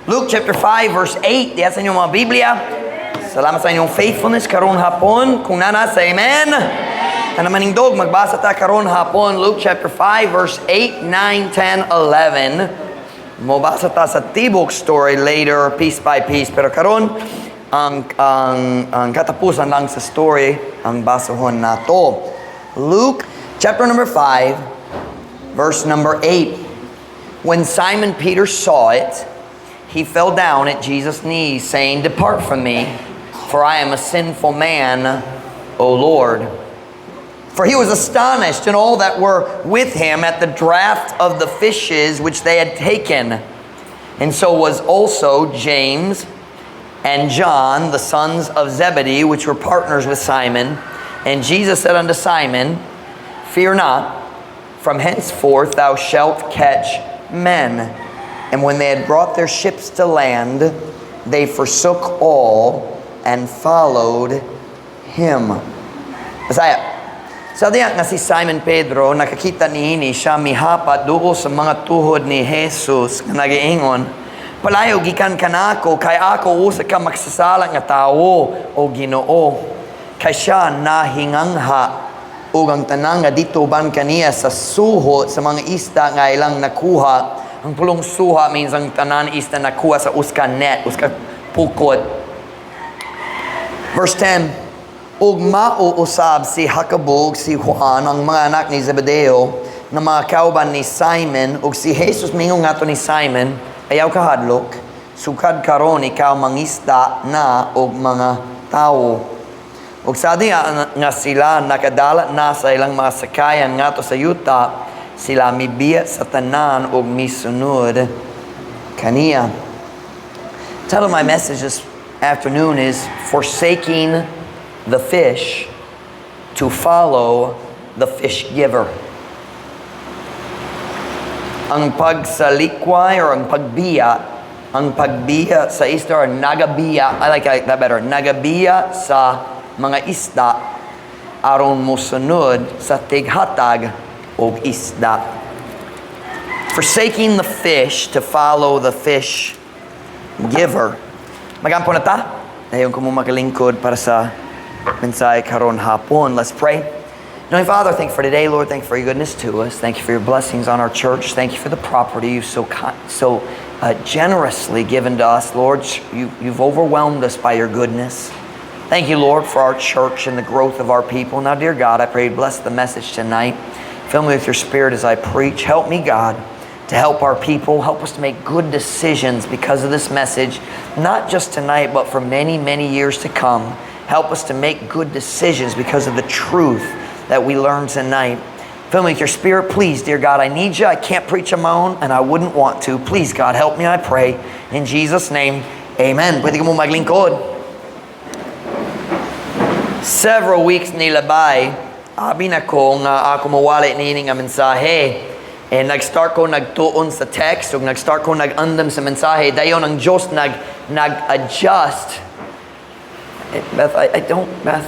Luke chapter 5 verse 8. Diya sa inyong mga Biblia. Salamat sa inyong faithfulness karon hapon. Kung naa na, say amen. Ana manindog, magbasa ta karon hapon. Luke chapter 5 verse 8, 9, 10, 11. Mobasa ta sa tibok story later, piece by piece. Pero karon ang katapusan lang sa story ang basahon nato. Luke chapter number 5, verse number 8. When Simon Peter saw it, he fell down at Jesus' knees, saying, "Depart from me, for I am a sinful man, O Lord." For he was astonished, and all that were with him, at the draught of the fishes which they had taken. And so was also James and John, the sons of Zebedee, which were partners with Simon. And Jesus said unto Simon, "Fear not, from henceforth thou shalt catch men." And when they had brought their ships to land, they forsook all and followed him. Bisaya. Sa diya nga si Simon Pedro nakakita niini, siya mihapa duol sa mga tuhod ni Jesus nga nagaingon, "Palayo gikan kanako, kay ako usa ka makasasala nga tawo, o Ginoo." Kay siya nahingangha ug ang tanan nga didto uban kaniya sa suho sa mga isda nga ilang nakuha. Ang pulong "suha" means ang tanan isda nakuha sa usa ka net, usa ka pukot. Verse 10, Ug mao usab si Jacobo ug si Juan, ang mga anak ni Zebedeo, nga mga kauban ni Simon. Ug si Jesus mingon ngadto ni Simon, "Ayaw kahadlok, sukad karon ikaw mangisda na og mga tawo." Ug sa diha nga sila nakadala na sa ilang mga sakayan ngadto sa yuta, sila mibiya sa tanan ug misunod kaniya. Title of my message this afternoon is "Forsaking the Fish to Follow the Fish Giver." Ang pagsalikway or ang pagbiya sa isda or nagabiya, I like that better, nagabiya sa mga isda aron mosunod sa tighatag og isda. Forsaking the fish to follow the fish giver. Magampo na ta. Dayon ko mo magalingkod para sa mensahe karon hapon. Let's pray. Heavenly Father, thank you for today, Lord. Thank you for your goodness to us. Thank you for your blessings on our church. Thank you for the property you've so generously given to us, Lord. You've overwhelmed us by your goodness. Thank you, Lord, for our church and the growth of our people. Now, dear God, I pray you bless the message tonight. Fill me with your Spirit as I preach. Help me, God, to help our people. Help us to make good decisions because of this message, not just tonight, but for many, many years to come. Help us to make good decisions because of the truth that we learned tonight. Fill me with your Spirit, please, dear God. I need you. I can't preach on my own, and I wouldn't want to. Please, God, help me, I pray. In Jesus' name, amen. Pwede kamo maglingkod. Several weeks nilabay, abi na ko nga ako mawali niini nga mensahe. And nag-start ko nagtuon sa text, ug nag-start ko nag-andam sa mensahe. Dayon ang Diyos nag-adjust. Eh, Beth, I don't, Beth,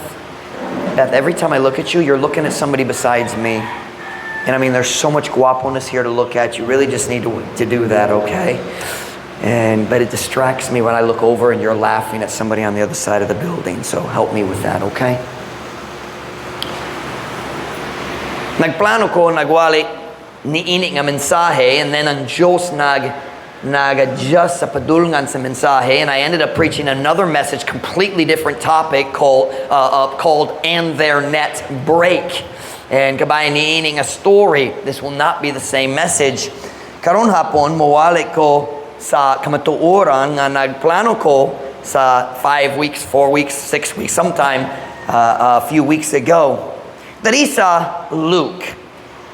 Beth, every time I look at you, you're looking at somebody besides me. And I mean, there's so much guaponess here to look at. You really just need to do that, okay? But it distracts me when I look over and you're laughing at somebody on the other side of the building. So help me with that, okay? Nagplano ko nagwali niini nga mensahe, and then ang Diyos nag-adjust sa padulngan sa mensahe, and I ended up preaching another message, completely different topic, called "And Their Net Break." And kabahin niini nga story, this will not be the same message. Karon hapon, mawali ko sa kamatuoran nga nagplano ko sa 5 weeks, 4 weeks, 6 weeks, sometime a few weeks ago. Diri sa Luke,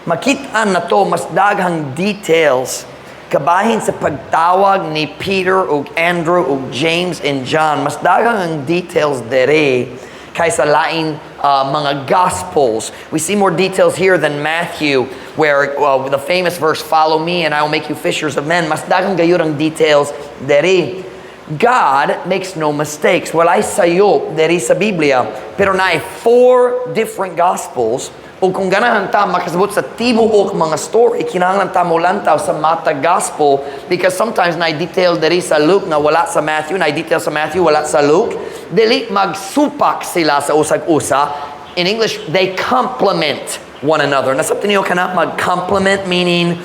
makita nato mas daghang details kabahin sa pagtawag ni Peter ug Andrew ug James and John. Mas daghang ang details dere kaysa lain mga Gospels. We see more details here than Matthew, where the famous verse, "Follow me and I will make you fishers of men." Mas daghang gayud ang details dere. God makes no mistakes. Walay sayop diri sa Biblia. Pero naay four different Gospels ug O kung ganahan ta makasabot sa tibuok mga story, kinahanglan ta molantaw sa matag Gospel because sometimes na detail diri sa Luke nga wala sa Matthew, na detail sa Matthew wala sa Luke. Dili magsupak sila sa usag-usa. In English, they complement one another. Nasabtan niyo kana mag-complement, meaning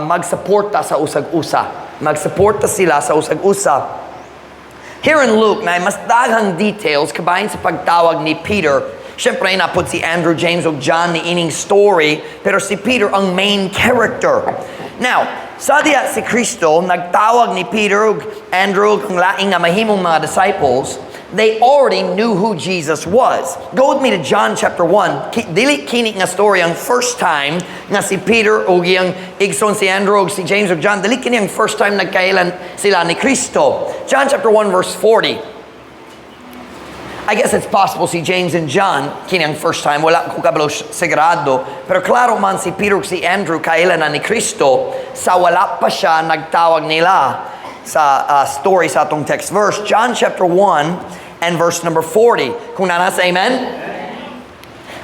magsuporta sa usag-usa. Magsuporta sila sa usag-usa. Here in Luke, na mas daghang details kabahin sa pagtawag ni Peter. Siyempre, naa pod si Andrew, James, ug John ni ining story, pero si Peter ang main character. Now, sa diya si Kristo, nagtawag ni Peter ug Andrew ug ang laing nga mahimong mga disciples, they already knew who Jesus was. Go with me to John chapter 1. Dili kini nga story ang first time nga si Peter ug iyang igsoon si Andrew ug si James ug John, dili kini ang first time nagkailan sila ni Kristo. John chapter 1 verse 40. I guess it's possible si James and John kini ang first time, wala ko kabalo sigurado, pero klaro man si Peter ug si Andrew kaila na ni Kristo sa wala pa siya nagtawag nila sa story sa atong text verse. John chapter 1 and verse number 40. Kung naa na, say amen.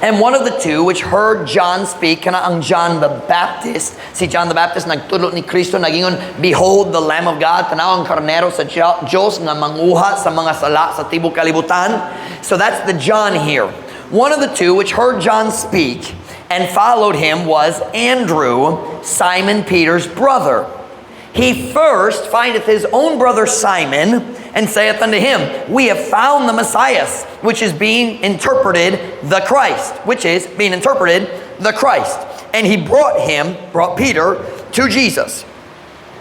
And one of the two which heard John speak, kana ang John the Baptist, si John the Baptist nagtudlo ni Kristo, nagingon, "Behold the Lamb of God, tanaw ang karnero sa Diyos nga manguha sa mga sala sa tibok kalibutan." So that's the John here. One of the two which heard John speak and followed him was Andrew, Simon Peter's brother. He first findeth his own brother Simon and saith unto him, "We have found the Messiah," which is being interpreted the Christ, which is being interpreted the Christ. And he brought him, brought Peter, to Jesus.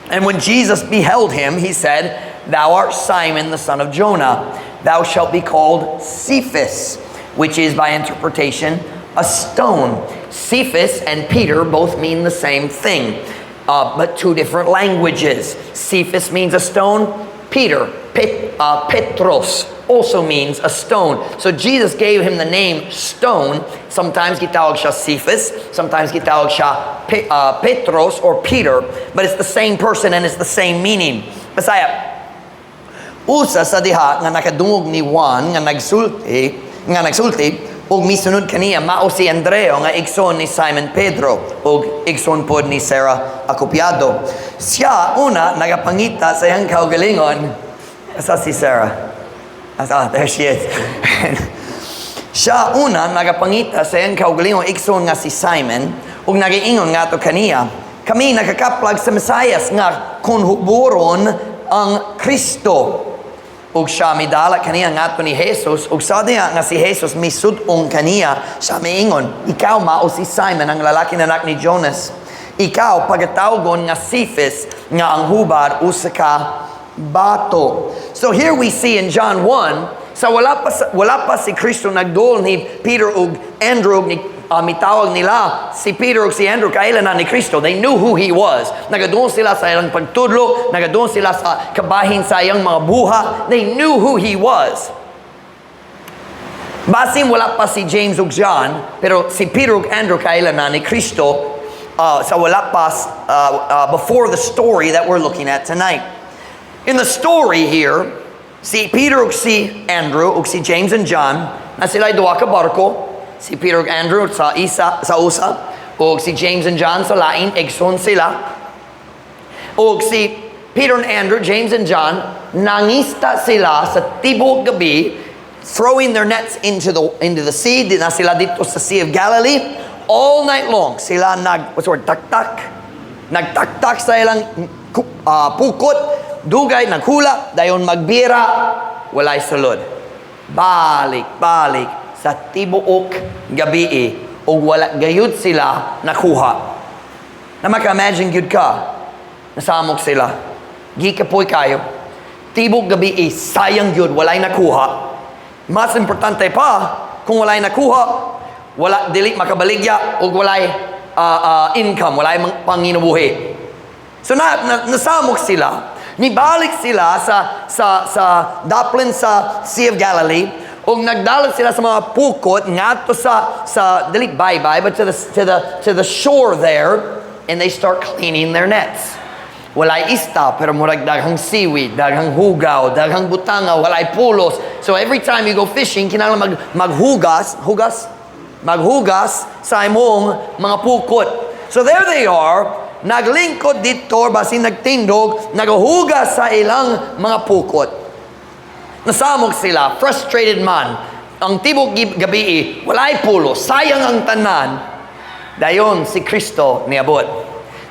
And when Jesus beheld him, he said, "Thou art Simon the son of Jonah. Thou shalt be called Cephas," which is by interpretation a stone. Cephas and Peter both mean the same thing, but two different languages. Cephas means a stone. Peter, Petros, also means a stone. So Jesus gave him the name Stone. Sometimes gitawag siya Cephas, sometimes gitawag siya Petros or Peter, but it's the same person and it's the same meaning. Bisaya, usa sa diha nga nakadungog ni Juan nga nagsulti ug misunod kaniya mao si Andreo nga igsoon ni Simon Pedro ug igsoon pod ni Sarah Acopiado. Siya una nagapangita sa iyang kaugalingon. Asa si Sarah? Asa, there she is. Siya una nagapangita sa iyang kaugalingon igsoon nga si Simon ug nagaingon ngadto kaniya, "Kami nakakaplag sa Mesayas," nga kon huboron ang Kristo. Ug siya midala kaniya ngadto ni Jesus, ug sa diha nga si Jesus misud-ong kaniya, siya miingon, "Ikaw mao si Simon, ang lalaki na anak ni Jonas. Ikaw pagatawgon nga Cephas," nga ang hubad usa ka bato. So here we see in John 1, sa wala pa si Kristo nagduol ni Peter ug Andrew ug ni mitawag nila, si Peter ug si Andrew kaila na ni Kristo. They knew who he was. Nagaduol sila sa ilang pagtudlo, nagaduol sila sa kabahin sa iyang mga buhat. They knew who he was. Basin wala pa si James ug John, pero si Peter ug Andrew kaila na ni Kristo sa wala pa before the story that we're looking at tonight. In the story here, si Peter ug si Andrew ug si James and John na sila duha ka barko, si Peter ug Andrew sa isa sa usa ug si James and John sa lain, igsoon sila. Ug si Peter and Andrew, James and John, nangista sila sa tibok gabi, throwing their nets into the sea. Di na sila dito sa Sea of Galilee. All night long, sila nag, what's the word, taktak. Nagtaktak sa ilang pukot, dugay, naghula, dayon magbira, walay sulod. Balik, balik, sa tibuok gabi, ug wala gayud sila nakuha. Na maka-imagine gyud ka, nasamok sila. Gikapoy kayo. Tibok gabi, sayang gyud, walay nakuha. Mas importante pa, kung walay nakuha, wala dili makabaligya ug walay income, walay panginabuhi. So na nasamok sila, nibalik sila sa daplin sa Sea of Galilee ug nagdala sila sa mga pukot ngadto sa dili bye bye but to the shore there, and they start cleaning their nets. Walay isda, pero murag daghang seaweed, daghang hugaw, daghang butanga, walay pulos. So every time you go fishing, kinahanglan maghugas, hugas. Maghugas sa imong mga pukot. So there they are, naglingkod dito, basin nagtindog, naghugas sa ilang mga pukot. Nasamok sila, frustrated man. Ang tibok gabi, walay pulos, sayang ang tanan. Dayon si Kristo niabot.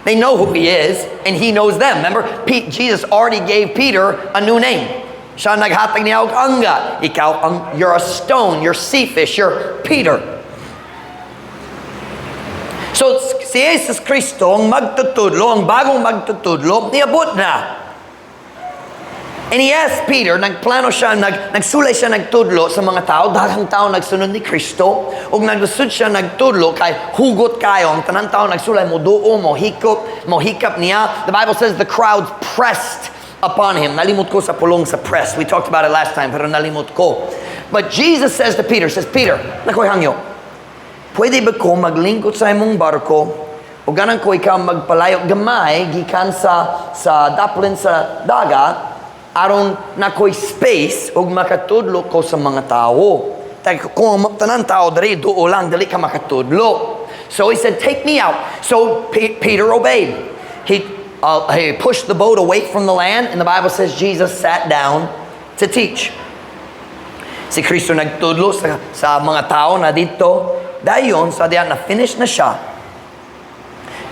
They know who he is, and he knows them. Remember, Jesus already gave Peter a new name. Siya naghatag niya og angga. Ikaw ang, you're a stone, you're Cephas, you're Peter. So, si Jesus Kristo ang magtutudlo, ang bagong magtutudlo, niabot na. And he asked Peter, nagplano siya, nagsulay siya nagtudlo sa mga tao, daghang tao nagsunod ni Kristo, ug naglusod siya nagtudlo kay hugot kayo, ang tanan tao nagsulay mo duo, mo hikop, mo hikap niya. The Bible says the crowds pressed upon him. Nalimot ko sa pulong sa "press." We talked about it last time, pero nalimot ko. But Jesus says to Peter, says, "Peter, nakoy hangyo. Pwede ba ko maglingkod sa imong barko o ganan ko ikaw magpalayo gamay gikan sa daplin sa dagat aron nakoy space ug makatudlo ko sa mga tao? Kay kung ang tanan tao diri duo lang, dili ka makatudlo." So he said, "Take me out." So Peter obeyed. He pushed the boat away from the land, and the Bible says Jesus sat down to teach. Si Kristo nagtudlo sa mga tao na dito. Dayon, sa diyan na finish na siya.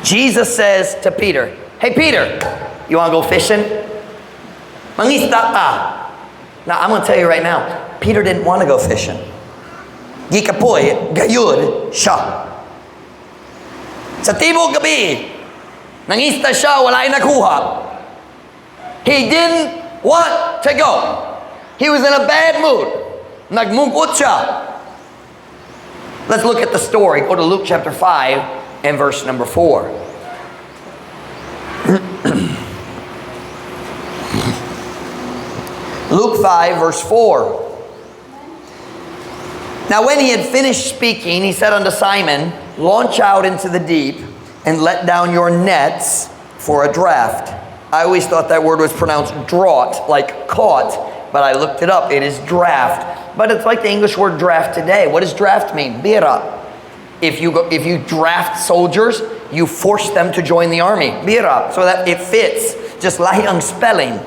Jesus says to Peter, "Hey Peter, you wanna go fishing? Mangisda ka." Now, I'm gonna tell you right now, Peter didn't want to go fishing. Gikapoy, gayud siya. Sa tibok gabi, nangisda siya, walay nakuha. He didn't want to go. He was in a bad mood. Nagmungkot siya. Let's look at the story. Go to Luke chapter 5 and verse number 4. Luke 5, verse 4. Now, when he had finished speaking, he said unto Simon, "Launch out into the deep and let down your nets for a draft." I always thought that word was pronounced "draught," like "caught," but I looked it up. It is "draft." But it's like the English word "draft" today. What does "draft" mean? Bira. If you draft soldiers, you force them to join the army. Bira. So that it fits. Just lahi ang spelling.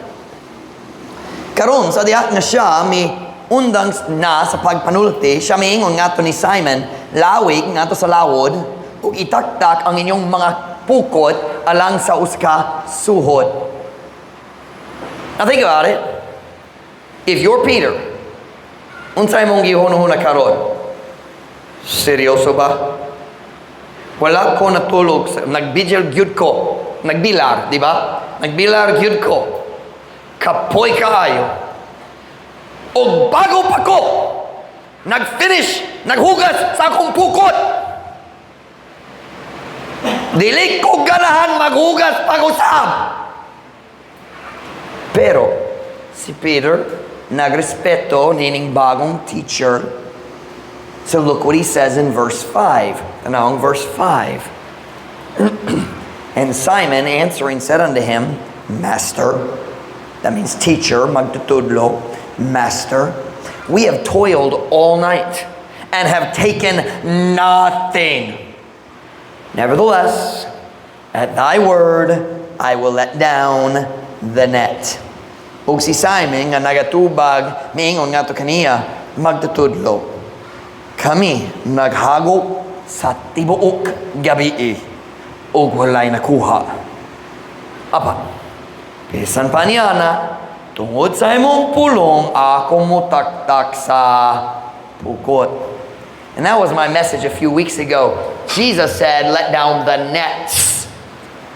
Karon sa diha nga siya mi undang na sa pagpanulti, siya miingon ngadto ni Simon, "Lawig ngadto sa lawod ug itaktak ang inyong mga pukot alang sa usa ka suhot." Now think about it. If you're Peter, unsay imong gihunahuna karon? Seryoso ba? Wala ko natulog, nagbigil gyud ko, nagbilar, di ba? Nagbilar gyud ko. Kapoy kaayo. O bago pa ko nag-finish, naghugas sa akong pukot. Dili ko ganahan maghugas pag-usab. Pero si Peter nagrespeto nining bagong teacher. So look what he says in verse 5. Tanawang verse 5. "And Simon answering said unto him, 'Master,'" that means teacher, magtutudlo, "Master, we have toiled all night and have taken nothing. Nevertheless, at thy word, I will let down the net.' Ug si Simon nga nagatubag, miingon ngadto kaniya, 'Magtutudlo, kami naghagop sa tibuok gabi ug walay nakuha. Apan, bisan pa niya na, tungod sa imong pulong, ako motaktak sa pukot.'" And that was my message a few weeks ago. Jesus said, "Let down the nets."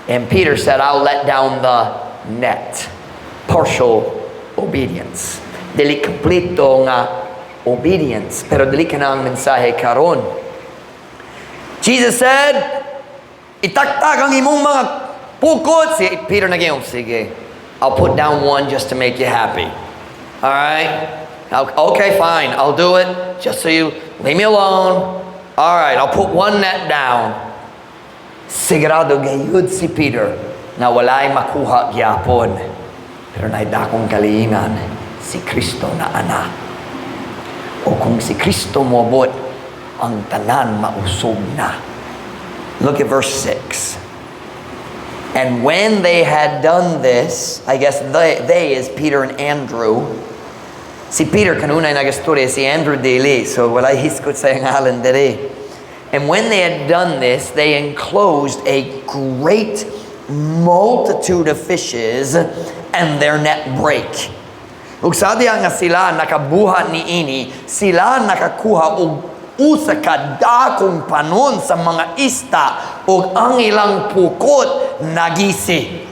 And Peter said, "I'll let down the net." Partial obedience. Dili kompleto nga obedience. Pero dili kana ang mensahe karon. Jesus said, "Itaktak ang imong mga pukot." Si Peter nag, "Sige, I'll put down one just to make you happy. All right? Okay, fine. I'll do it just so you leave me alone. All right, I'll put one net down." Sigurado gayud si Peter na walay makuha gyapon. Pero naay dakong kaliingan, si Kristo na ana. O kung si Kristo moabot, Ang tanan mausog na. Look at verse 6. And when they had done this, I guess they is Peter and Andrew. Si Peter kanunay nagastorya, si Andrew dili, so walay hisgot sa ngalan diri. And when they had done this, they enclosed a great multitude of fishes, and their net brake. Ug sa diha nga sila nakabuhat niini, sila nakakuha og usa ka dakong panon sa mga isda ug ang ilang pukot nagisi.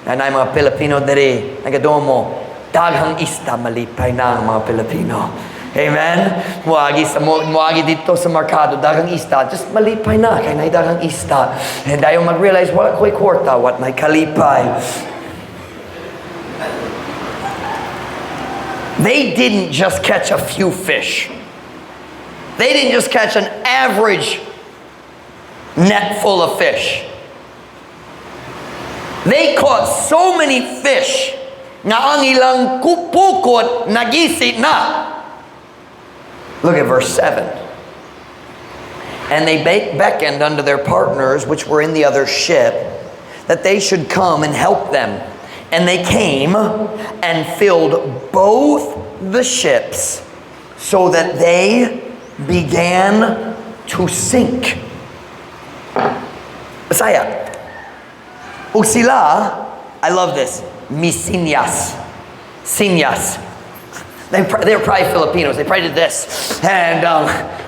Na mga Pilipino diri, nagadumo, daghang isda, malipay na ang mga Pilipino. Amen? Muagi dito sa merkado, daghang isda, just malipay na, kay naay daghang isda. And dayon mag-realize, wala ko'y kwarta, what may kalipay. They didn't just catch a few fish. They didn't just catch an average net full of fish. They caught so many fish nga ang ilang pukot nagisi na. Look at verse 7. And they beckoned unto their partners, which were in the other ship, that they should come and help them. And they came and filled both the ships, so that they began to sink. Bisaya. Ug sila, I love this, misinyas. Sinyas. They were probably Filipinos. They probably did this. And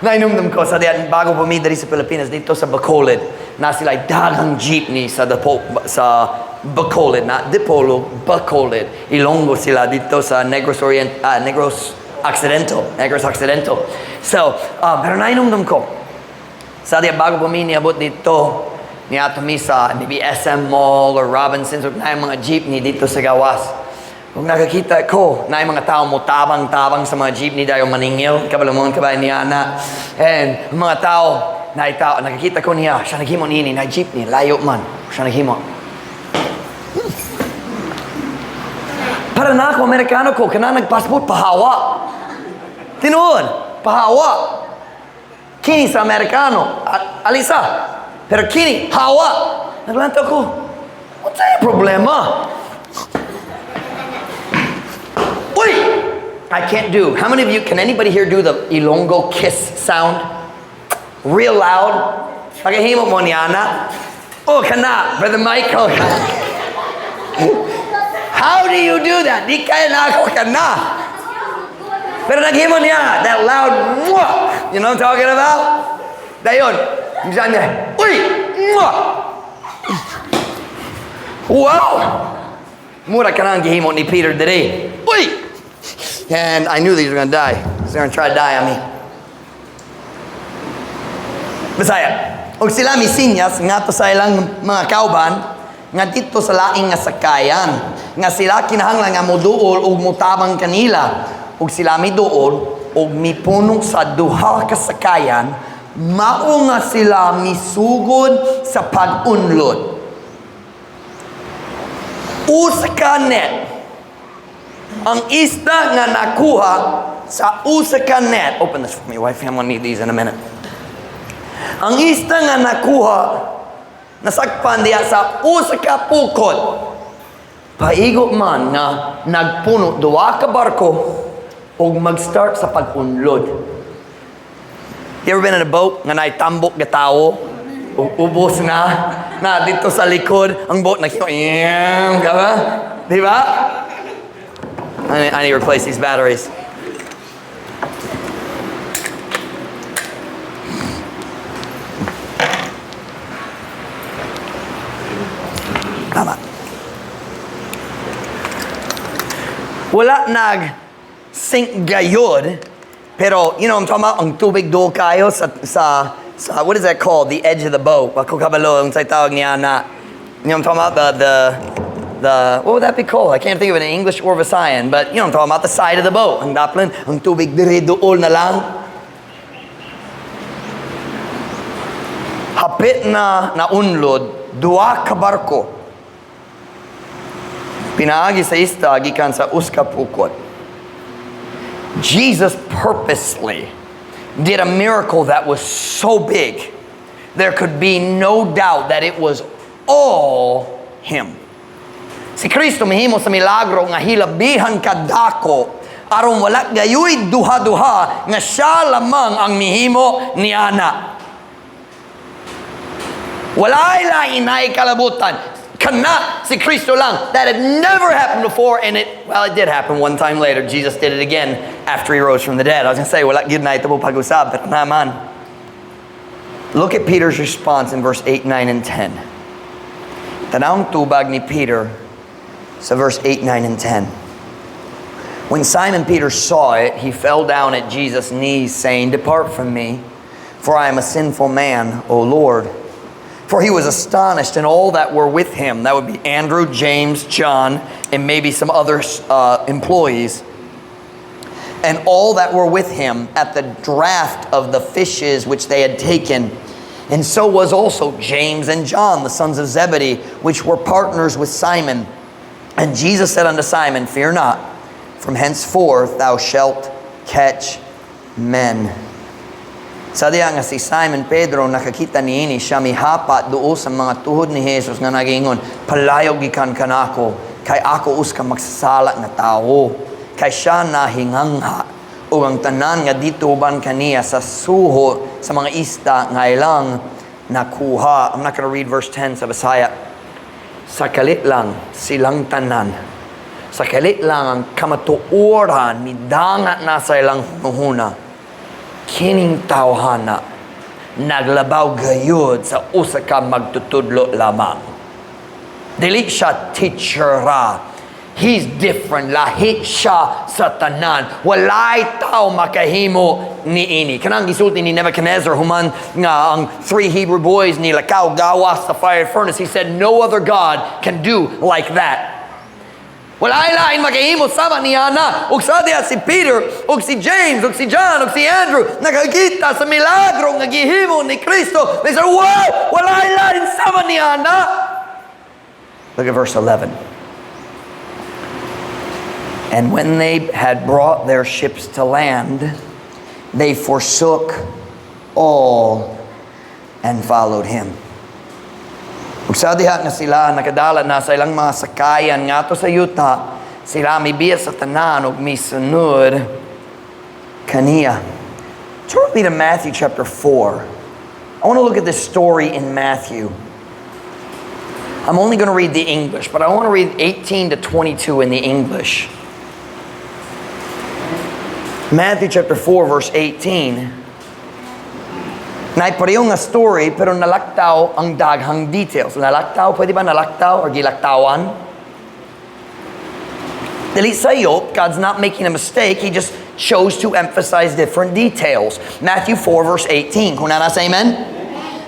nainumdum ko sa diyan, bago pa mi diri sa Pilipinas, dito sa Bacolod, na sila daghang jeepney sa, Dapo, sa Bacolod, na Dipolo, Bacolod. Ilonggo sila dito sa Negros Orient, Negros Occidental. Negros Occidental. So, pero nainumdum ko, sa diyan, bago pa mi niabot dito, niadto mi sa maybe SM Mall or Robinsons, ug naay mga jeepney dito sa gawas. Kung nakakita ko, na mga tao mo tabang-tabang sa mga jeepney dahil maningil, kabalumon ka ba niya na. And ang mga tao, na tao, nakakita ko niya, siya naghimo nini, na jeepney, layo man, siya naghimo. Para na ako, Amerikano ko, kana nagpassport, pahawa. Tinuod, pahawa. Kini sa Amerikano, alisa. Pero kini, hawa. Naglantaw ko, what's yung problema? Uy! I can't do. How many of you, can anybody here do the Ilonggo kiss sound? Real loud? Pagahimo mo niya na. Oh, kana, Brother Michael. How do you do that? Di kaya na ako kana. Pero naghimo niya, that loud, mwah! You know what I'm talking about? Dayon, minsan niya, uy! Mwah! Wow! Mura ka na ang gihimo ni Peter today. Uy! And I knew these were gonna die. They're gonna try to die on me. Bisaya. Og sila misinyas ngadto sa ilang mga kauban nga dito sa laing nga sakayan nga sila kinahanglan nga moduol ug motabang kanila, ug sila miduol ug mipuno sa duha ka sakayan, mao nga sila misugod sa pag-unlod. Usa ka net ang isda nga nakuha sa usa ka net. Open this for me, wife. I'm gonna need these in a minute. Ang isda nga nakuha nasakpan diya sa usa ka pukot. Paigo man nga nagpuno duha ka barko ug mag-start sa pag-unlod. You ever been in a boat nga naay tambok nga tawo? Ug ubos na na dito sa likod ang boat nag ka ba? Di ba? I need to replace these batteries. Tama. Wala nag sink gayod, pero you know what I'm talking about? Ang tubig do kayo sa, what is that called? The edge of the boat. Ako kabalo, ang say tawag niya na, you know what I'm talking about? The, what would that be called? I can't think of it in English or Visayan, but you know what I'm talking about, the side of the boat. Ang daplin, ang tubig dire dool na lang. Hapit na naunlod, duha ka barko. Pinaagi sa isda, gikan sa uska pukot. Jesus purposely Did a miracle that was so big, there could be no doubt that it was all Him. Si Kristo mihimo sa milagro nga hilabihan kadako aron wala gayoy duha-duha nga siya lamang ang mihimo niana. Walay lain na kalabutan. Kana si Kristo lang. That had never happened before, and it, well, it did happen one time later. Jesus did it again after He rose from the dead. I was gonna say, wala gyud na ito pag-usab, pero naman. Look at Peter's response in verse 8, 9, and 10. Tanawang tubag ni Peter sa verse 8, 9, and 10. When Simon Peter saw it, he fell down at Jesus' knees, saying, "Depart from me, for I am a sinful man, O Lord." For he was astonished, and all that were with him. That would be Andrew, James, John, and maybe some other employees. And all that were with him at the draught of the fishes which they had taken. And so was also James and John, the sons of Zebedee, which were partners with Simon. And Jesus said unto Simon, "Fear not, from henceforth thou shalt catch men." Sa diha nga si Simon Pedro nakakita niini, siya mihapa duol sa mga tuhod ni Jesus nga nagingon, "Palayo gikan kanako, kay ako usa ka magsasala nga tawo." Kay siya nahingangha ug ang tanan nga didto uban kaniya sa suho sa mga isda nga ilang nakuha. I'm not going to read verse 10 sa Bisaya. Sa kalit lang silang tanan. Sa kalit lang ang kamatuoran midangat na sa ilang hunahuna. Kining tawhana naglabaw gayud sa usa ka magtutudlo lamang. Dili siya teacher ra. He's different. Lahi siya sa tanan. Walay tao makahimo niini. Kanang gisulti ni Nebuchadnezzar human nga ang three Hebrew boys nilakaw gawas sa fire furnace. He said, "No other God can do like that." Walay lain makahimo sama niya na. Ug sa diha si Peter, ug si James, ug si John, ug si Andrew, nakakita sa milagro nga gihimo ni Kristo. They said, "Wow! Walay lain sama niya na." Look at verse 11. And when they had brought their ships to land, they forsook all and followed Him. Ug sa diha nga sila nakadala na sa ilang mga sakayan ngadto sa yuta, sila mibiya sa tanan ug misunod kaniya. Turn with me to Matthew chapter 4. I want to look at this story in Matthew. I'm only going to read the English, but I want to read 18 to 22 in the English. Matthew chapter 4 verse 18. Naay pareho nga story pero nalaktaw ang daghang details. Nalaktaw, pwede ba nalaktaw or gilaktawan? Dili sayop, God's not making a mistake. He just chose to emphasize different details. Matthew 4 verse 18. Kung naa na, say amen?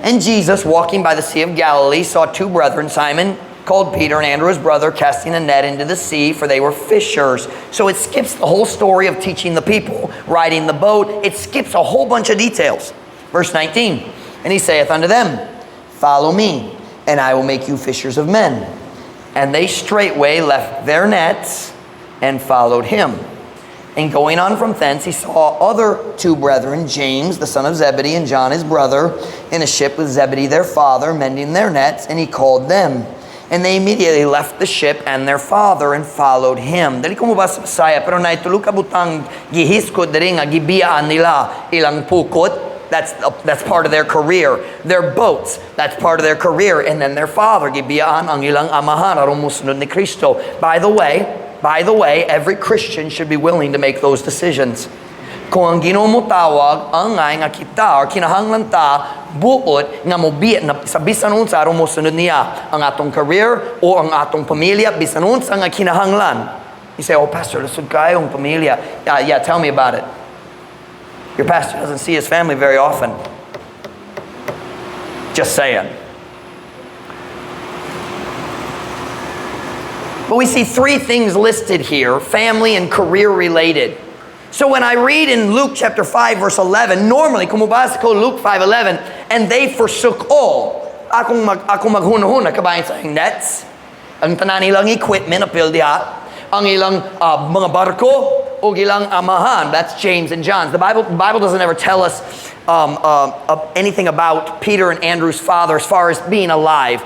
And Jesus, walking by the Sea of Galilee, saw two brethren, Simon called Peter and Andrew his brother, casting a net into the sea, for they were fishers. So it skips the whole story of teaching the people, riding the boat. It skips a whole bunch of details. Verse 19, "And he saith unto them, 'Follow me, and I will make you fishers of men.' And they straightway left their nets and followed him. And going on from thence, he saw other two brethren, James the son of Zebedee and John his brother, in a ship with Zebedee their father, mending their nets, and he called them. And they immediately left the ship and their father and followed him." Dili ko mobasa sa Bisaya, pero naay tulo ka butang gihiskot diri nga gibiyaan nila ilang pukot. That's part of their career. Their boats, that's part of their career. And then their father, gibiyaan ang ilang amahan aron mosunod ni Kristo. By the way, every Christian should be willing to make those decisions. Kung ang Ginoo mo tawag, angay nga kita or kinahanglan ta buot nga mobiya na sa bisan unsa aron mosunod niya ang atong career o ang atong pamilya, bisan unsa nga kinahanglan. You say, "Oh, Pastor, lisod kaayo ang pamilya." Yeah, tell me about it. Your pastor doesn't see his family very often. Just saying. But we see three things listed here, family and career related. So when I read in Luke chapter 5 verse 11, normally, kung mobasa ko Luke 5:11, "And they forsook all," akong maghuna-huna, kabahin sa ilang nets, ang tanan ilang equipment, apil diha, ang ilang mga barko, ug ilang amahan. That's James and John's. The Bible doesn't ever tell us anything about Peter and Andrew's father as far as being alive.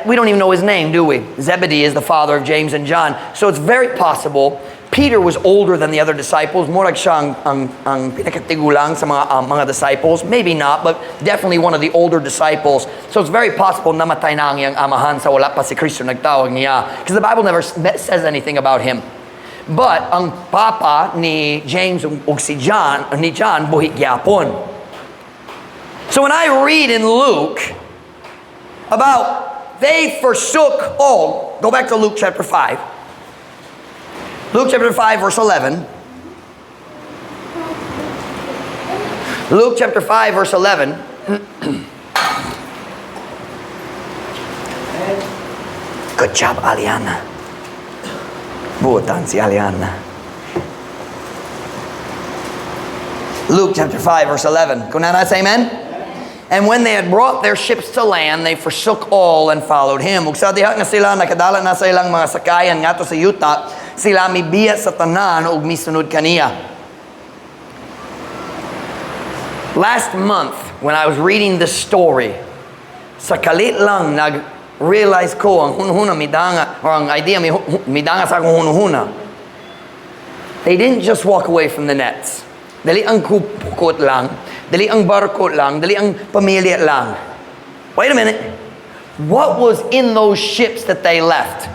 We don't even know his name, do we? Zebedee is the father of James and John. So it's very possible Peter was older than the other disciples. Murag siya ang pinakatigulang sa mga disciples. Maybe not, but definitely one of the older disciples. So it's very possible namatay na ang iyang amahan sa wala pa si Kristo nagtawag niya. Because the Bible never says anything about him. But ang papa ni James ug si John, ni John, buhi gyapon. So when I read in Luke about they forsook all, go back to Luke chapter 5. Luke chapter 5, verse 11. Luke chapter 5, verse 11. Good job, Aliana. Buotan si Aliana. Luke chapter 5, verse 11. Kung na say amen? And when they had brought their ships to land, they forsook all and followed him. Ug sa diha nga sila nakadala na sa ilang mga sakayan ngadto sa yuta, sila mibiya sa tanan ug misunod kaniya. Last month, when I was reading this story, sa kalit lang nag-realize ko ang hunhuna midanga, or ang idea midanga sa akong hunhuna. They didn't just walk away from the nets. Dali ang pukot lang, dali ang barko lang, dali ang pamilya lang. Wait a minute. What was in those ships that they left?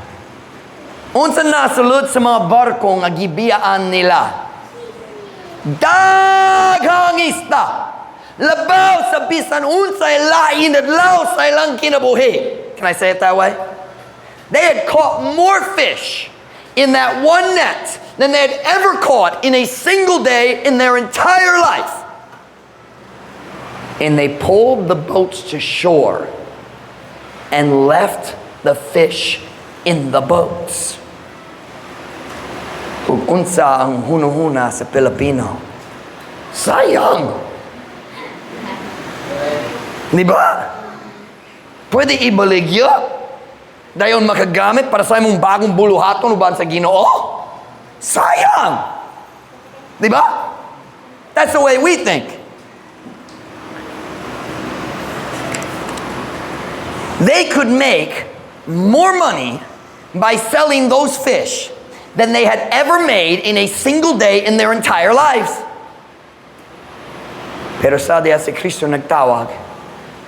Unsa nasulod sa mga barko nga gibiyaan nila? Daghang isda. Labaw sa bisan unsay lain adlaw sa ilang kinabuhi. Can I say it that way? They had caught more fish in that one net than they had ever caught in a single day in their entire life. And they pulled the boats to shore and left the fish in the boats. Ug unsa ang hunahuna sa Pilipino? Sayang! Di ba? Pwede ibaligya. Dayon makagamit para sa imong bagong buluhaton uban sa Ginoo. Sayang! Di ba? That's the way we think. They could make more money by selling those fish than they had ever made in a single day in their entire lives. Pero sa diha si Kristo nagtawag,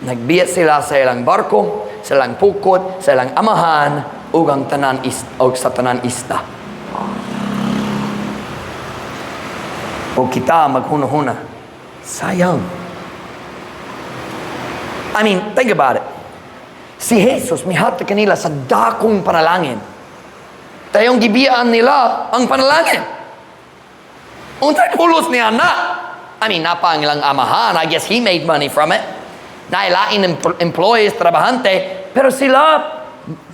nagbiya sila sa ilang barko, sa ilang pukot, sa ilang amahan, ug ang tanan is, ug sa tanan isda. O kita maghuna-huna. Sayang. I mean, think about it. Si Jesus mihatag kanila sa dakong panalangin. Tayong gibiyaan nila ang panalangin. Unsay pulos niya na? I mean, napa ang ilang amahan. I guess he made money from it. Nailain employees, trabahante. Pero sila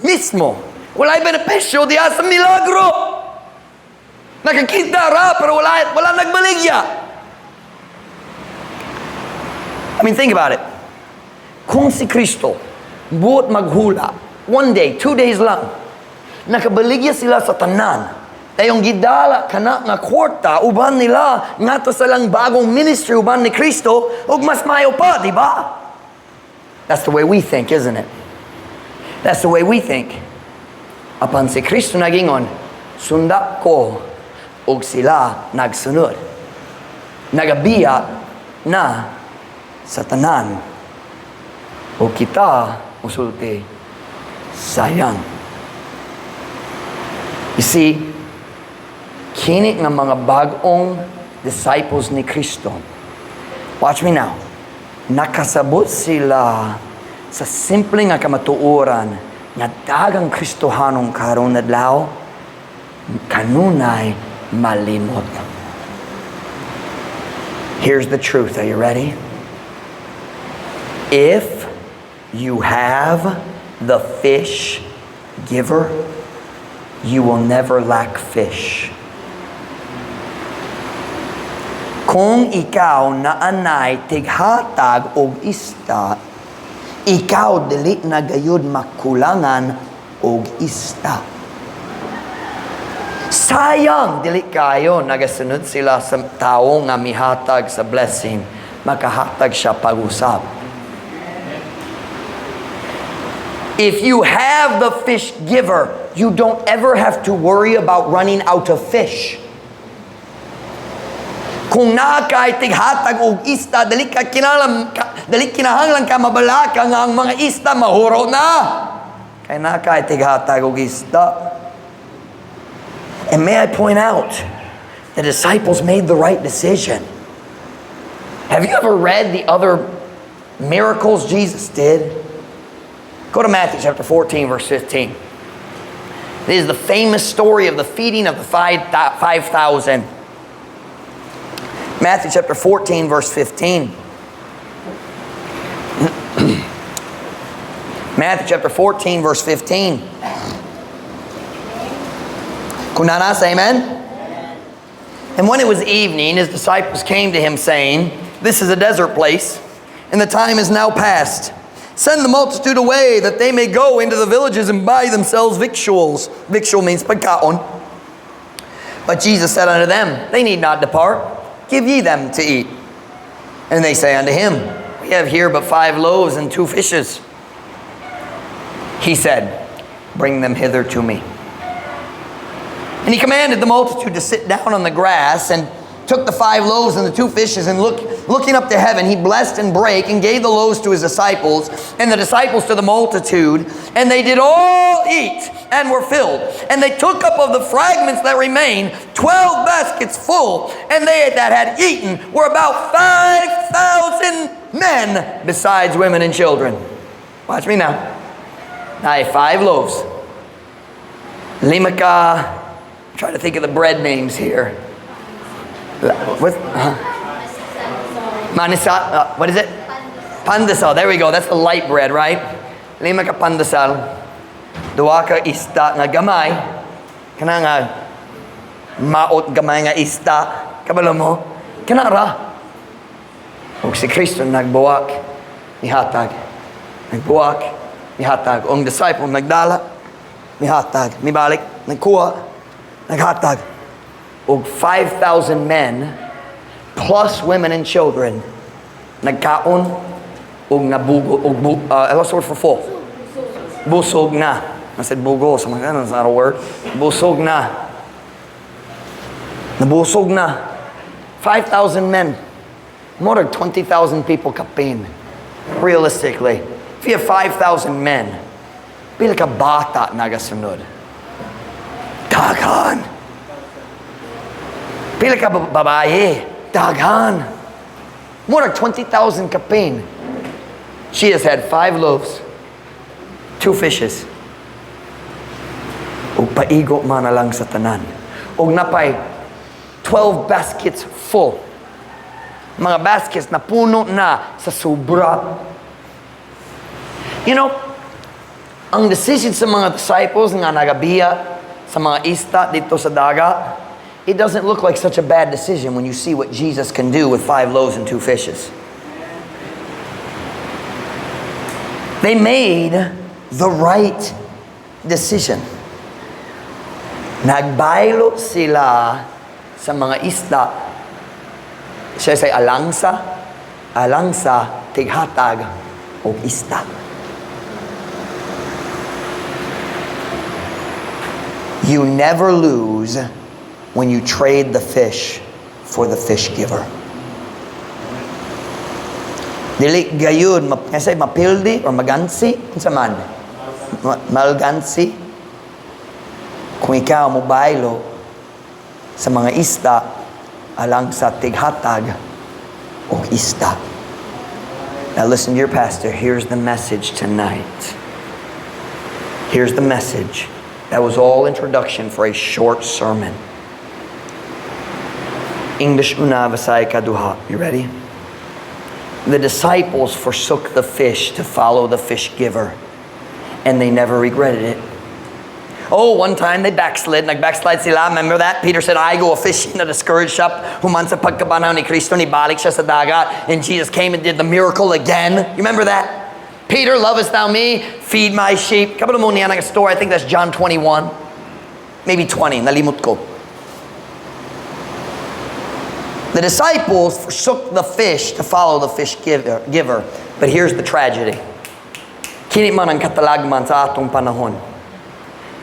mismo, walay benepisyo diha sa milagro. Nakakita ra, pero wala nagbaligya. I mean, think about it. Kung si Kristo, buot maghula, one day, 2 days lang, nakabaligya sila sa tanan, tayong gidala kana nga kwarta, uban nila, ngadto sa lang bagong ministry uban ni Kristo, ug mas mayo pa, di ba? That's the way we think, isn't it? That's the way we think. Apan si Kristo nagingon, "Sunda ko," ug sila nagsunod. Nagabiya na sa tanan. O kita musulti, "Sayang." You see, kini nga mga bagong disciples ni Kristo. Watch me now. Nakasabot sila sa simple nga kamatuoran nga daghang Kristohanong karon adlaw kanunay malimot. Here's the truth. Are you ready? If you have the fish giver, you will never lack fish. Kung ikaw naanay tighatag og isda, ikaw dili na gayud makulangan og isda. Sayang, dili kayo nagasunod sila sa tao nga mihatag sa blessing, makahatag siya pag-usab. If you have the fish giver, you don't ever have to worry about running out of fish. Kung naa kay tighatag og isda, dili kinahanglan ka mabalaka nga ang mga isda mahuro na. Kay naa kay tighatag og isda. And may I point out, the disciples made the right decision. Have you ever read the other miracles Jesus did? Go to Matthew chapter 14, verse 15. This is the famous story of the feeding of the 5,000. Matthew chapter 14, verse 15. Matthew chapter 14, verse 15. Kung naa na, amen? And when it was evening, his disciples came to him, saying, "This is a desert place, and the time is now past. Send the multitude away, that they may go into the villages and buy themselves victuals." Victual means pagkaon. But Jesus said unto them, "They need not depart. Give ye them to eat." And they say unto him, "We have here but five loaves and two fishes." He said, "Bring them hither to me." And he commanded the multitude to sit down on the grass, and took the five loaves and the two fishes, and looking up to heaven, he blessed and brake and gave the loaves to his disciples, and the disciples to the multitude. And they did all eat and were filled. And they took up of the fragments that remained 12 baskets full. And they that had eaten were about 5,000 men, besides women and children. Watch me now. Now, five loaves. Lima ka, try to think of the bread names here. What? Huh? Manisa, what is it? Pandesal. There we go. That's the light bread, right? Lima ka pandesal. Duha ka isda nga gamay. Kana nga maot gamay nga isda. Kabalo mo? Kana ra. Ug si Kristo nagbuwak, nihatag. Nagbuwak, nihatag. Ang disciple nagdala, nihatag. Mibalik, nagkuha, naghatag. Og 5,000 men plus women and children nagkaon og nabugo og what's the word for full? Busog na. I said bugo, so that's not a word. Busog na. Nabusog na. 5,000 men. More than 20,000 people kapin. Realistically, if you have 5,000 men, pila ka bata nagasunod? Daghan. Pila ka babae? Daghan. More than 20,000 kapin. She has had five loaves, two fishes. Ug paigo man na lang sa tanan. Ug napay 12 baskets full. Mga baskets na puno na sa sobra. Ang decision sa mga disciples nga nagabiya sa mga isda didto sa dagat, it doesn't look like such a bad decision when you see what Jesus can do with five loaves and two fishes. They made the right decision. Nagbaylo sila sa mga isda. Siya say alang sa tighatag og isda. You never lose when you trade the fish for the fish giver. Dili gayud kasi mapildi or magansi unsa man? Malgansi. Kung ikaw mobaylo sa mga isda alang sa tighatag og isda. Now listen to your pastor. Here's the message tonight. Here's the message. That was all introduction for a short sermon. English una, Bisaya kaduha. You ready? The disciples forsook the fish to follow the fish giver, and they never regretted it. Oh, one time they backslid. Nag-backslide sila. Remember that? Peter said, "I go a-fishing." Na-discouraged siya. Human sa pagkabanhaw ni Kristo, nibalik siya sa dagat. And Jesus came and did the miracle again. You remember that? "Peter, lovest thou me? Feed my sheep." Kabalo mo niya ng story. I think that's John 21. Maybe 20, nalimot ko. The disciples forsook the fish to follow the fish giver. But here's the tragedy. Kini man ang katalagman sa atong panahon.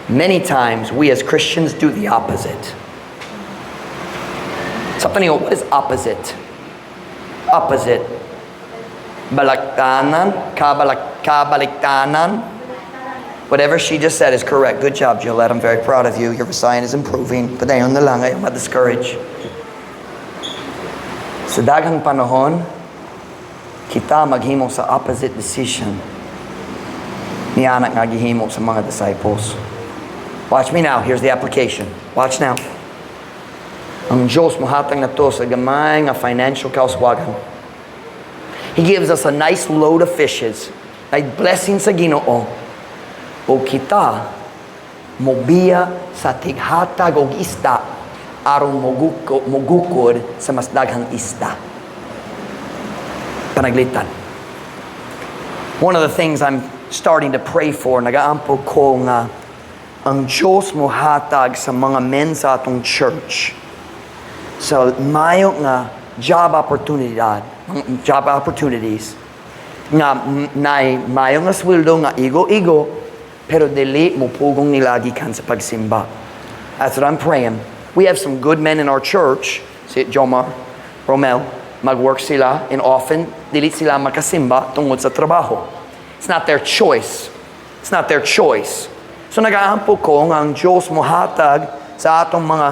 Many times, we as Christians do the opposite. Sa niyo, what is opposite? Opposite. Balaktanan, kabaliktanan. Whatever she just said is correct. Good job, Gillette. I'm very proud of you. Your Visayan is improving. Padayon na lang, ayaw ma-discourage. Sa daghang panahon, kita maghimo sa opposite decision ni anak nga gihimo sa mga disciples. Watch me now. Here's the application. Watch now. Ang Diyos mohatag nato sa gamay nga financial kauswagan. He gives us a nice load of fishes. Ay blessing sa Ginoo. O kita mobiya sa tighatag og isda aron mogukod sa mas daghang isda. Panaglitan. One of the things I'm starting to pray for, nagaampo ko nga ang Diyos mohatag sa mga men sa atong church sa mayo nga job opportunities nga nay mayo nga sweldo nga igo-igo pero dili mo pugong nila gikan sa pagsimba. That's what I'm praying. We have some good men in our church, si Jomar, Romel, mag-work sila and often dili sila makasimba tungod sa trabaho. It's not their choice. It's not their choice. So nagaampo ko nga ang Diyos mohatag sa atong mga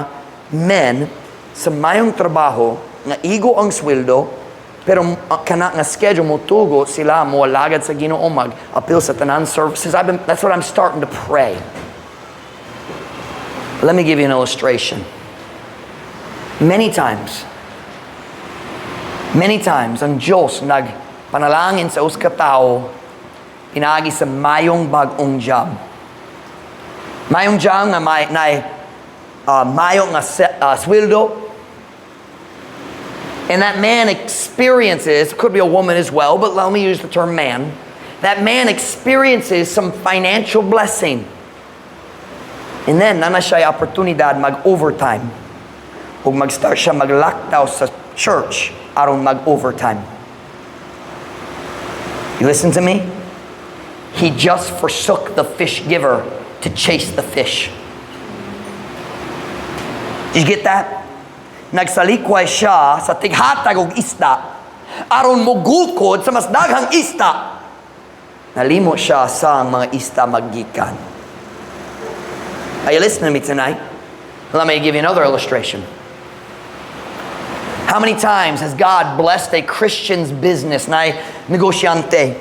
men sa mayong trabaho nga igo ang sweldo pero kana nga schedule mo tugo sila mo alagad sa Ginoo, mag appeal sa tanan services. That's what I'm starting to pray. Let me give you an illustration. Many times, many times, ang Diyos nagpanalangin sa usa ka tawo pinaagi sa mayong bag-ong job. Mayong job nga may, nay, mayo nga sweldo. And that man experiences, could be a woman as well, but let me use the term man. That man experiences some financial blessing. And then, naa na siya oportunidad mag-overtime. Ug mag-start siya maglaktaw sa church aron mag-overtime. You listen to me? He just forsook the fish giver to chase the fish. Did you get that? Nagsalikway siya sa tighatag og isda aron mogukod sa mas daghang isda. Nalimot siya sa ang mga isda maggikan. Are you listening to me tonight? Let me give you another illustration. How many times has God blessed a Christian's business na negosyante?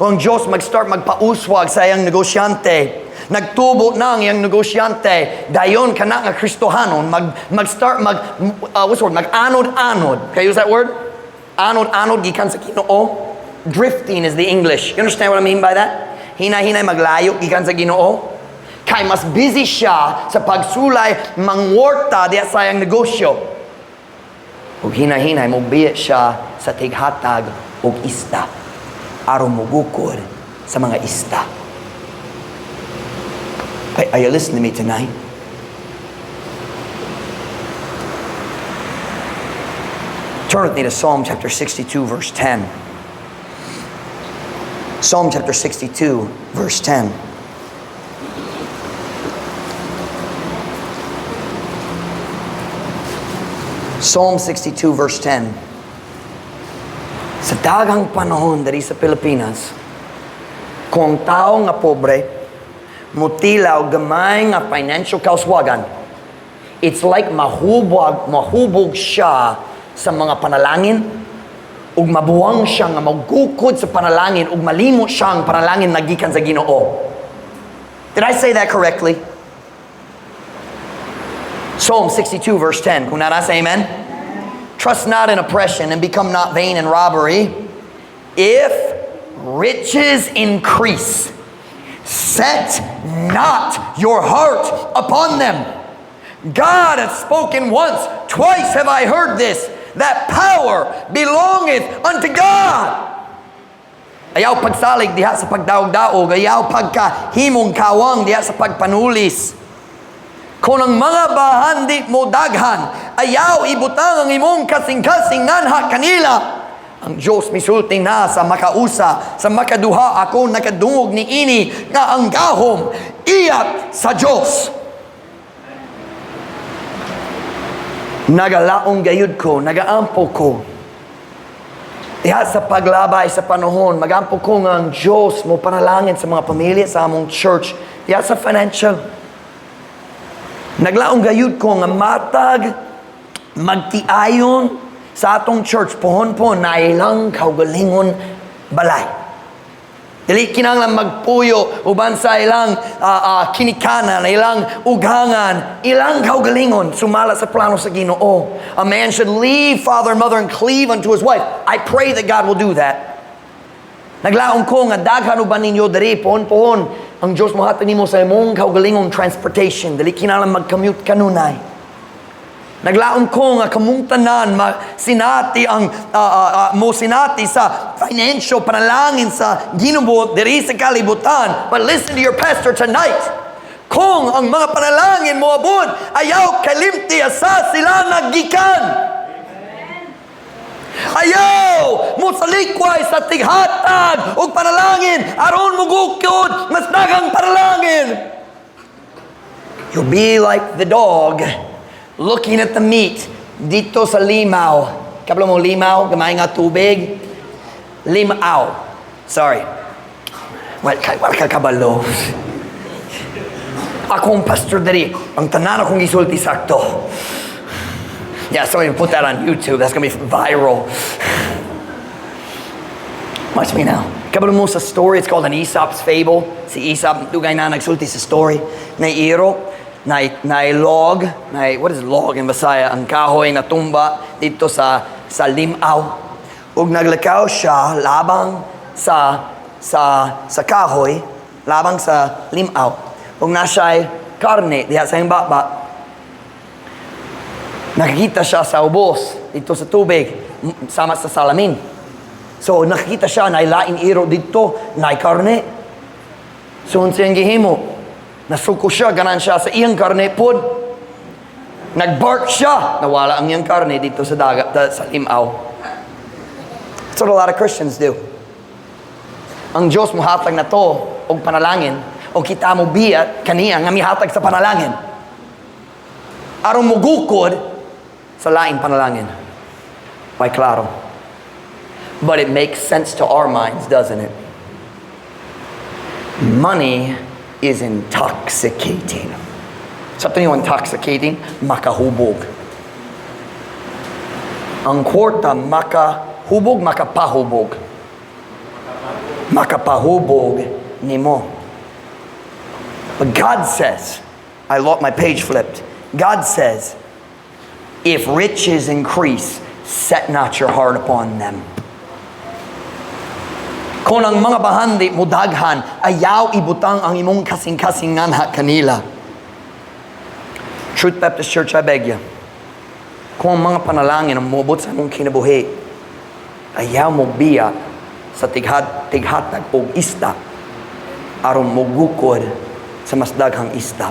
O ang Diyos mag-start magpauswag sa iyang negosyante. Nagtubo na ang iyang negosyante. Dayon kana nga Kristohanon mag-start what's the word? Mag-anod-anod. Can I use that word? Anod-anod gikan sa Ginoo. Drifting is the English. You understand what I mean by that? Hinay-hinay maglayo gikan sa Ginoo. Kay mas busy siya sa pagsulay mangwarta diya sa iyang negosyo. Ug hinay-hinay mobiya siya sa tighatag og isda aron mogukod sa mga isda. Are you listening to me tonight? Turn with me to Psalm chapter 62, verse 10. Psalm chapter 62, verse 10. Psalm 62, verse 10. Sa daghang panahon diri sa Pilipinas, kung ang tao nga pobre, mutilaw gamay nga financial kauswagan, it's like mahubog siya sa mga panalangin, ug mabuwang siya nga magukod sa panalangin, ug malimot siya ang panalangin nagikan sa Ginoo. Did I say that correctly? Psalm 62 verse 10. Kung naa ra, say amen. Trust not in oppression and become not vain in robbery. If riches increase, set not your heart upon them. God hath spoken once, twice have I heard this, that power belongeth unto God. Ayaw pagsalig diha sa pagdaog-daog, ayaw pagkahimong kawang diha sa pagpanulis. Kung ang mga bahandi mo daghan, ayaw ibutang ang imong kasing-kasing nganha kanila. Ang Diyos misulti na sa makausa, sa makaduha ako nakadungog ni ini nga ang gahom iya sa Diyos. Nagalaong gayud ko, nagaampo ko. Diha sa paglabay sa panahon, magampo ko nga ang Diyos mo panalangin sa mga pamilya sa among church, diha sa financial. Naglaong gayud ko nga matag magtiayon sa atong church pohon po na ilang kaugalingon balay. Dili kinahanglan magpuyo uban sa ilang kinikanan, ilang ughangan, ilang kaugalingon sumala sa plano sa Ginoo. A man should leave father and mother and cleave unto his wife. I pray that God will do that. Naglaong ko nga daghan uban ninyo diri pohon-pohon ang Diyos mohatag nimo sa imong kaugalingong transportation. Dili kinahanglan mag-commute kanunay. Naglaom ko nga kamong tanan sinati ang mo sinati sa financial panalangin sa Ginoo diri sa kalibutan. But listen to your pastor tonight. Kung ang mga panalangin mo abot, ayaw kalimti asa sila naggikan. Ayaw mo salikway sa tighatag og panalangin aron mugukod mas daghang panalangin. You'll be like the dog looking at the meat dito sa limaw. Kabalo mo limaw, gamay nga tubig. Limaw. Sorry. Well, wala ka kabalo. Akong pastor diri, ang tanan akong gisulti sakto. Yeah, somebody put that on YouTube. That's gonna be viral. Watch me now. Kabalo mo sa story, it's called an Aesop's Fable. Si Aesop, dugay na nagsulti sa story. Na iro, na log, na, what is log in Bisaya? Ang kahoy na tumba dito sa limaw. Ug naglakaw siya labang sa kahoy, labang sa limaw. Ug na siya'y karne diha sa iyang baba. Nakikita siya sa ubos, dito sa tubig, sama sa salamin. So nakikita siya na lain iro dito, na karne. So unsa iyang gihimo? Nasuko siya, ganan siya sa iyang karne pod. Nagbark siya, nawala ang iyang karne dito sa dagat, sa limaw. That's what a lot of Christians do. Ang Diyos muhatag na to og panalangin o kita mo biya kaniya nga mihatag sa panalangin. Aron mugukod sa laing panalangin. May klaro. But it makes sense to our minds, doesn't it? Money is intoxicating. Something yung intoxicating, makahubog. Ang kwarta, makahubog, makapahubog. Makapahubog nimo. But God says, I lost my page flipped. God says, "If riches increase, set not your heart upon them." Kung ang mga bahandi mo daghan, ayaw ibutang ang imong kasing-kasing nganha kanila. Truth Baptist Church, I beg you. Kung ang mga panalangin ang moabot sa imong kinabuhi, ayaw mo biya sa tighatag og isda aron mogukod sa mas daghang isda.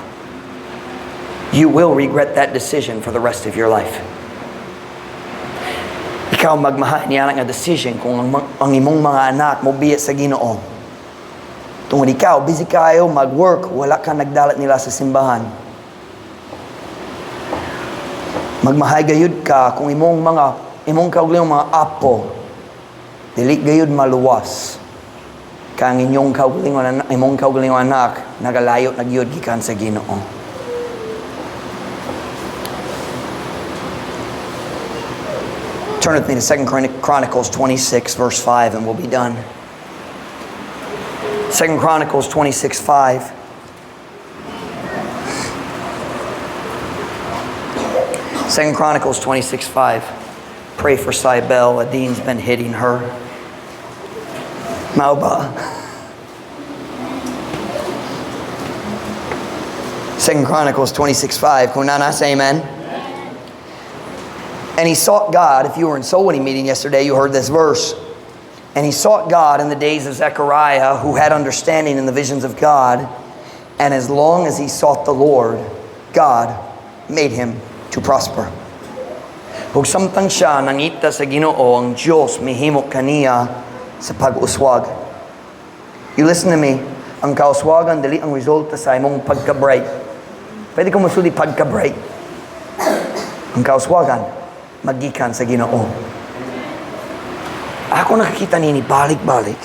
You will regret that decision for the rest of your life. Ikaw magmahay niya nga decision kung ang imong mga anak mo biya sa Ginoo. Tungod ikaw, busy kayo mag-work, wala ka nagdalat nila sa simbahan. Magmahay gayud ka kung imong kaugalingong mga apo dili gayud maluwas kang inyong kaugalingon imong kaugalingong anak nagalayo na gyud gikan sa Ginoo. Turn with me to 2 Chronicles 26 verse 5 and we'll be done. 2 Chronicles 26:5. 2 Chronicles 26:5. Pray for Cybele. Adine's been hitting her. Mao ba? 2 Chronicles 26:5. Kung naa na, say amen. And he sought God. If you were in soul winning meeting yesterday, you heard this verse. And he sought God in the days of Zechariah, who had understanding in the visions of God. And as long as he sought the Lord, God made him to prosper. Ug samtang siya nangita sa Ginoo, ang Dios mihimo kaniya sa pag-uswag. You listen to me, ang kauswagan dili ang resulta sa imong pagka-bright. Pwede ko mosulti pagka-bright. Ang kauswagan magikan sa Ginoo. Ako nakakita nini balik-balik.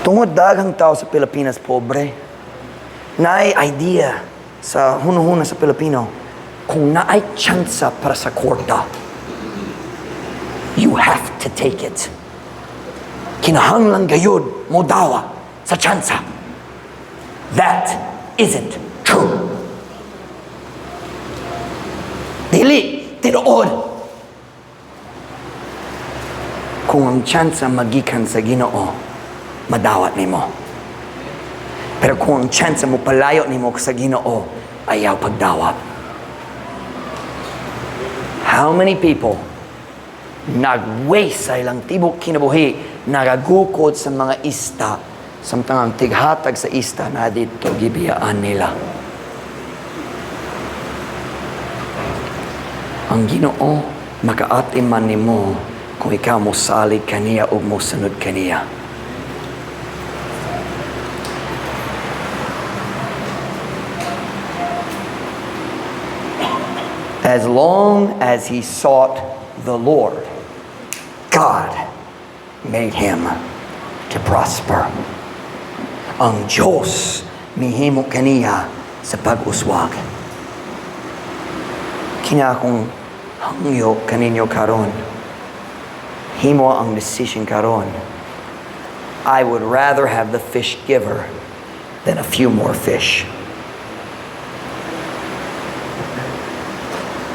Tungod daghang tao sa Pilipinas pobre, naay idea sa hunahuna sa Pilipino, kung naay tsansa para sa kwarta, you have to take it. Kinahanglan gayud mo dawat sa tsansa. That isn't true. Dili tinuod. Kung ang tsansa magikan sa Ginoo, madawat nimo. Pero kung ang tsansa mo palayo nimo sa Ginoo, ayaw pagdawat. How many people nag-waste sa ilang tibok kinabuhi, nagagukod sa mga isda, samtang ang tighatag sa isda na dito gibiyaan nila? Ang Ginoo makaatiman nimo kung ikaw mosalig kaniya ug mosunod kaniya. As long as he sought the Lord, God made him to prosper. Ang Diyos mihimo kaniya sa pag-uswag. Kini akong hangyo kaninyo karon. Himo ang decision karon. I would rather have the fish giver than a few more fish.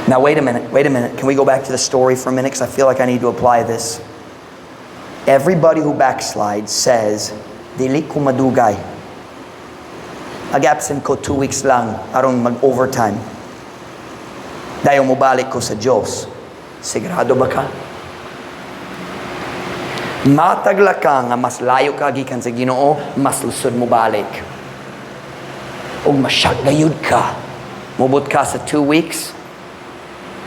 Now wait a minute, wait a minute. Can we go back to the story for a minute? Because I feel like I need to apply this. Everybody who backslides says, "Dili ko madugay. Mag-absent ko 2 weeks lang aron mag-overtime. Dayon mobalik ko sa Diyos." Sigurado ba ka? Matagla ka nga mas layo ka gikan sa Ginoo, mas lusod mo balik. Ug ma-shock gayud ka. Mubot ka sa 2 weeks.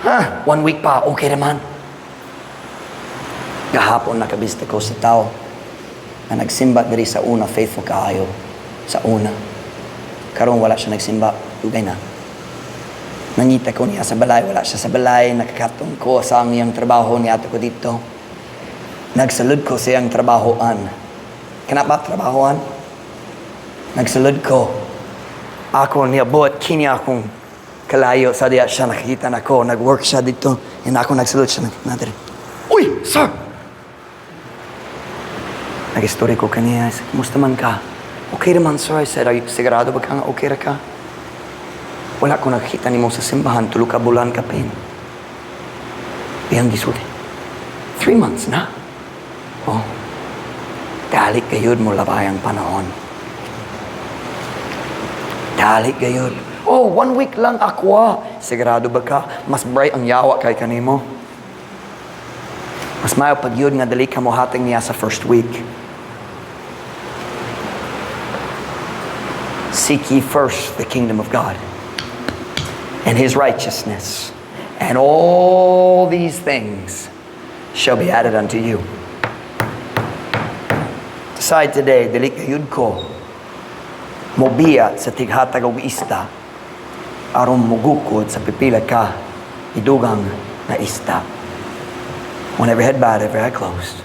Ha, one week pa, okay naman. Gahapon nakabisita ko sa tao na nagsimba diri sa una, faithful kaayo sa una. Karon wala siya nagsimba, dugay na. Nangita ko niya sa balay, wala siya sa balay, nakakatong ko sa ang iyang trabaho, niadto ko dito. Nagsalud ko sa iyang trabahoan. Kana ba trabahoan? Nagsalud ko. Ako niabot, kini akong kalayo sa diya siya nakikita na ko. Nag-work siya dito. And ako nagsalud siya. Nadiri. "Uy, sir!" Nag-istorya ko kaniya. I said, "Kumusta man ka?" "Okay naman, sir." I said, "Are you, sigurado ba ka nga okay ra ka? Wala ko nakikita nimo sa simbahan, tulo ka bulan kapin." Iyang gisulti, "3 months na." Oh, dali gayud mo labay ang panahon. Dali gayud. "Oh, one week lang ako ah." Sigurado ba ka? Mas bright ang yawa kay kanimo. Mas mayo pag yun nga dali ka mo hatag niya sa first week. Seek ye first the kingdom of God and His righteousness, and all these things shall be added unto you. Decide today, dili kayud ko mobiya sa tighatag og isda aron mugukod sa pipila ka idugang na isda. When every head bowed, every eye closed.